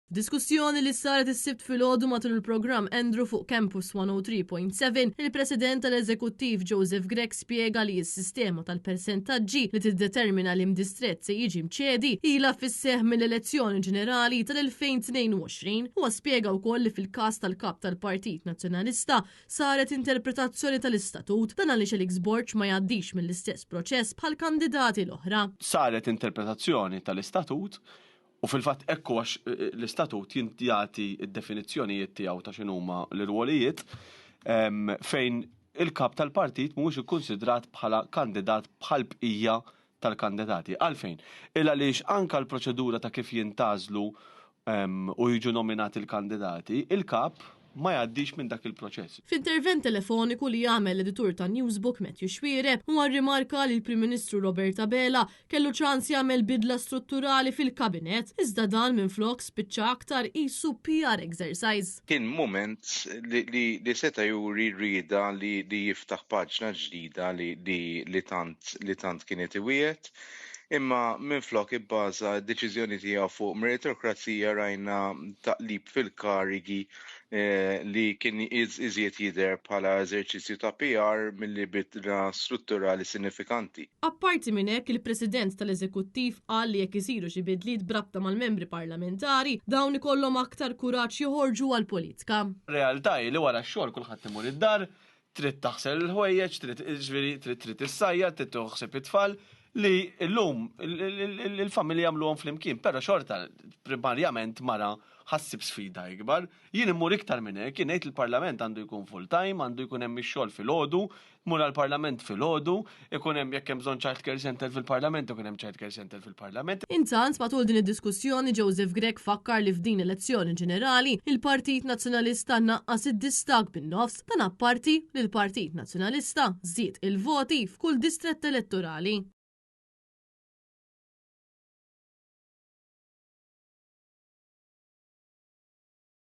F'diskussjoni li saret is-Sibt filgħodu matul il-programm Andrew fuq Campus 103.7, il-President tal-Eżekuttiv Joseph Grech spjega li s-sistema tal-persentaġġi li tiddetermina liem distrett se jiġi mċedi ilha fis-seħħ mill-elezzjoni ġenerali tal-2022. Huwa spjega wkoll li fil-każ tal-Kap tal-Partit Nazzjonalista saret interpretazzjoni tal-istatut, dan għaliex Alex Borg ma jgħaddix mill-istess proċess bħall-kandidati l-oħra. Saret interpretazzjoni tal-istatut U fil-fatt hekk hu għax l-istatut jagħti d-definizzjonijiet tiegħu ta' x'inhuma l-irwolijiet fejn il-kap tal-partit mhuwiex ikkunsidrat bħala kandidat bħall-bqija tal-kandidati. Għalfejn? Il għaliex anke l-proċedura ta' kif jintgħażlu u jiġu nominati l-kandidati, il-kap ma jgħaddix minn dak il-proċess. F'intervent telefoniku li għamel l-editur ta' Newsbook Matthew Xuereb, huwa rrimarka li l-Prim Ministru Robert Abela kellu ċans jagħmel bidla strutturali fil-Kabinett, iżda dan minflok spiċċa aktar qisu PR exercise. Kien mument li seta' juri rieda li jiftaħ paġna ġdida li tant li tant kien qed iwiegħed. Imma minflok ibbaża d-deċiżjoni tiegħu fuq meritokrazija rajna taqlib fil-karigi li kien iżjed jidher bħala eżerċizzju ta' PR milli bidla strutturali sinifikanti. Apparti minn hekk, il-President tal-Eżekuttiv qal li jekk isiru xi bidliet b'rabta mal-membri parlamentari, dawn ikollhom aktar kuraġġ joħorġu għall-politka. Realtà hi li wara x-xogħol kulħadd imur id-dar, trid taħsel il-ħwejjeġ, trid jiġifieri trid trid issajjar, trid tieħu ħsieb it-tfal li llum il-familji jagħmluhom flimkien, però xorta primarjament mara ħa ssib sfida ikbar. Jien immur iktar minn hekk, jien ngħid il-Parlament għandu jkun full time, għandu jkun hemm ix-xogħol filgħodu, tmur għall-Parlament filgħodu, ikun hemm jekk hemm bżonn child care center fil-Parlament, ikun hemm child care center fil-Parlament. Intant, matul din id-diskussjoni Joseph Grech fakkar li f'din l-elezzjoni ġenerali, il-Partit Nazzjonalista naqqas id-distakk bin-nofs, dan apparti li l-Partit Nazzjonalista żied il-voti f'kull distrett elettorali.